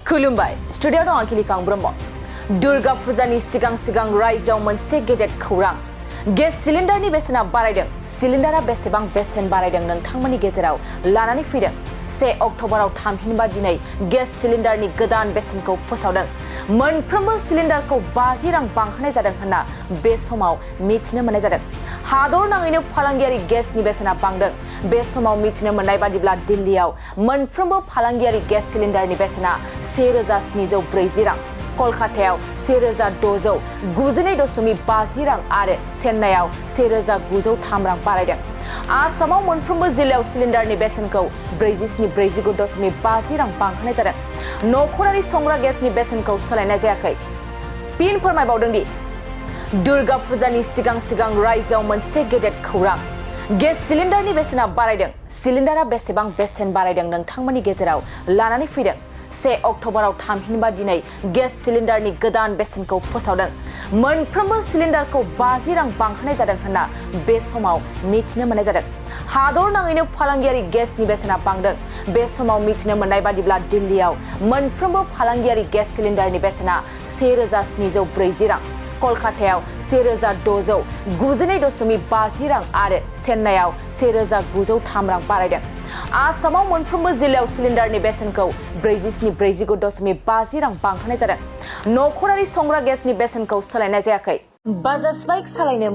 खुलुमबाय स्टुडियो दं आखिलिकां ब्रह्म दुर्गा फुजानि सिगां रायजोआव मोनसे गेदेर खौरां गेस सिलिन्डारनि बेसेना बारायदों सिलिन्डारा बेसेबां बेसेन बारायदों नोंथांमोननि गेजेराव लानानै फैदों 1 अक्ट'बराव थामहिनबा दिनै गेस सिलिन्डारनि गोदान बेसेनखौ फोसावदों मोनफ्रोमबो सिलिन्डारखौ 50 रां बांहोनाय जादों होनना बे समाव मिथिनो मोननाय जादों हादर नाङैनो फालांगियारि गेसनि बेसेना बांदों बे समाव मिथिनो मोननाय बादिब्ला दिल्लीयाव मोनफ्रोमबो फालांगियारि गेस सिलिन्डारनि बेसेना 1740 रां कलकातायाव 1699.50 रां आरो चेन्नाईआव 1903 रां आसामाव मोनफ्रोमबो जिल्लायाव सिलिन्डारनि बेसेनखौ 47.50 रां बांहोनाय जादों नखरारि संग्रा गेसनि बेसेनखौ सोलायनाय जायाखै फिन फोरमायबावदों दि दुर्गा फुजानि सिगां रायजोआव मोनसे गेदेर खौरां गेस सिलिन्डारनि बेसेना बारायदों सिलिन्डारा बेसेबां बेसेन बारायदों नोंथांमोननि गेजेराव लानानै फैदों 1 अक्ट'बराव थामहिनबा दिनै गेस सिलिन्डारनि गोदान बेसेनखौ फोसावदों मोनफ्रोमबो सिलिन्डारखौ 50 रां बांहोनाय जादों होनना बे समाव मिथिनो मोननाय जादों हादर नाङैनो फालांगियारि गेसनि बेसेना बांदों बे समाव मिथिनो मोननाय बादिब्ला दिल्लीयाव मोनफ्रोमबो फालांगियारि गेस सिलिन्डारनि बेसेना 1740 रां कलकातायाव 1699.50 रां आरो चेन्नाईआव 1903 रां बारायदों आसामाव मोनफ्रोमबो जिल्लायाव सिलिन्डारनि बेसेनखौ 47.50 रां बांहोनाय जादों नखरारि संग्रा गेसनि बेसेनखौ सोलायनाय जायाखै बाजाज बाइक सालायनो